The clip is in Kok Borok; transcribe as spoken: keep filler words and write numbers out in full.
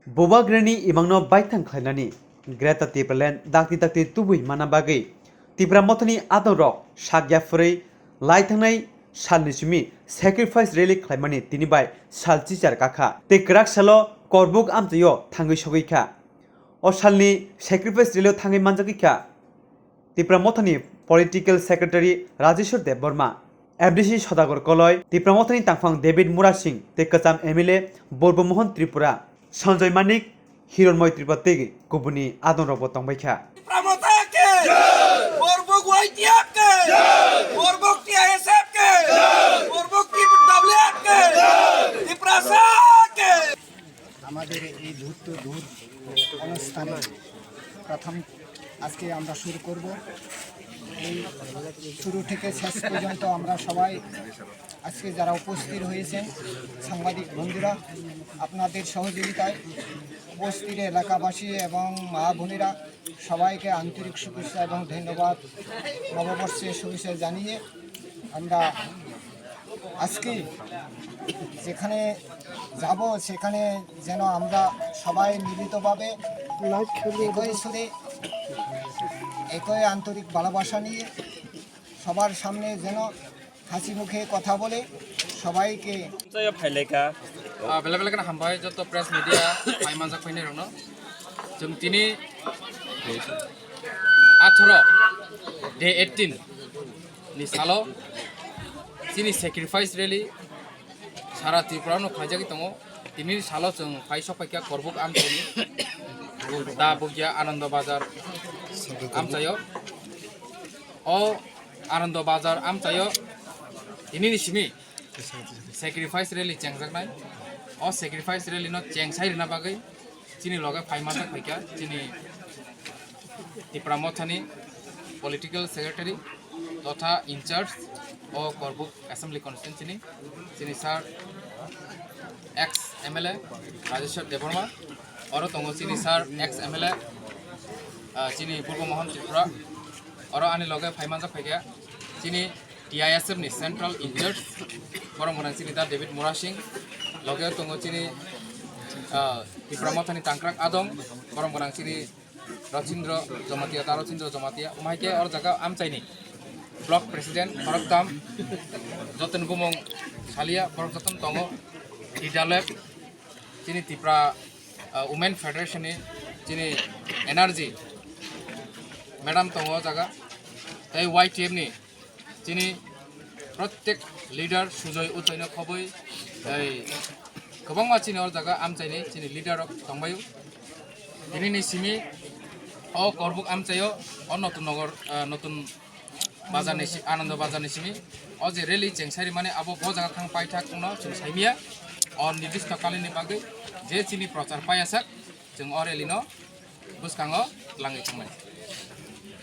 Bubagrani imangno baithang khlainani Greater Tipraland dakti dakti tubui mana bagwi Tipra Mothani adongrok sak yaphurwi lai thangnai salni simi sacrifice rally khlaimani tini bai sal chichar kakha tei kwrak salo Korbuk amchaio thangwi sogwi kha. O salni sacrifice rally-o thangwi manjagwi kha Tipra Mothani Political Secretary Rajeshwar Debbarma, M D C Sodagar Koloi, Tipra Mothani tangphang David Murasing tei kwcham M L A Borbo Mohan Tripura, Sanjoy Manik, Hironmoy Tripura tei kubuni adongrokbo tongbai kha. Tipra Motha ke! Borbok Y T F ke! Borbok T I S F ke! Borbok T W F ke! Tiprasa ke! আমাদের এই ধূর্ত দূর অনুষ্ঠানে প্রথম আজকে আমরা শুরু করব। এই শুরু থেকে শেষ পর্যন্ত আমরা সবাই আজকে যারা উপস্থিত হয়েছেন সাংবাদিক বন্ধুরা, আপনাদের সহযোগিতায় উপস্থিত এলাকাবাসী এবং মা বোনেরা সবাইকে আন্তরিক শুভেচ্ছা এবং ধন্যবাদ, নববর্ষের শুভেচ্ছা জানিয়ে আমরা আজকে যেখানে যাব সেখানে যেন আমরা সবাই মিলিতভাবে একই সুরে একই আন্তরিক ভালোবাসা নিয়ে সবার সামনে যেন হাসি মুখে কথা বলে সবাইকে Chaya phaileka. Ah, belai belai kheno hambai joto press media phai manjak phainai rokno. Chwng tini atharo day eighteen ni salo chini sacrifice rally sara Tripura no khlaijagwi tongo. Tini salo chwng phai sok phaikha Korbuk amchaini da bugya Anando Bazar amchaio. O Anando Bazar amchaio tini ni simi sacrifice rally chengjaknai. O sacrifice rally no chengsai rwna bagwi chini loge phai manjak phaikha chini Tipra Mothani political secretary totha in charge o Korbuk assembly constituency ni chini sir ex M L A Rajeshwar Debbarma, oro tongo chini sir ex M L A, ah, chini Purbo Mohan Tripura, oro ani loge phai manjak phaikha chini T I S F ni central in charge, borom gwnang chini da David Murasing, loge tongo chini, ah, Tipra Mothani tangkrak adong, borom gwnang chini Rachindra Jamatia, da Rachindra Jamatia, umai khe oro jaga amchaini block president, khoroktham, jotoni bumung salia, borok jotono tongo, T W F, chini Tipra, ah, Women Federation ni chini N R G madam tongo o jaga, tei Y T F ni chini protek leader Sujoy Utoino khobwi, ei, kwbangma chini o jaga amchaini chini leader rok tongbaio. Tini ni simi o Korbuk amchaio o Notun Nogor, ah, Notun Bazar ni si-, Anando Bazar ni simi o je rally chengsarimani abo bo jaga thang paithak wngno chwng saimia. O nirdisto kalini bagwi je chini prochar paiyasak chwng o rally no bwskango twlangwi thangnai.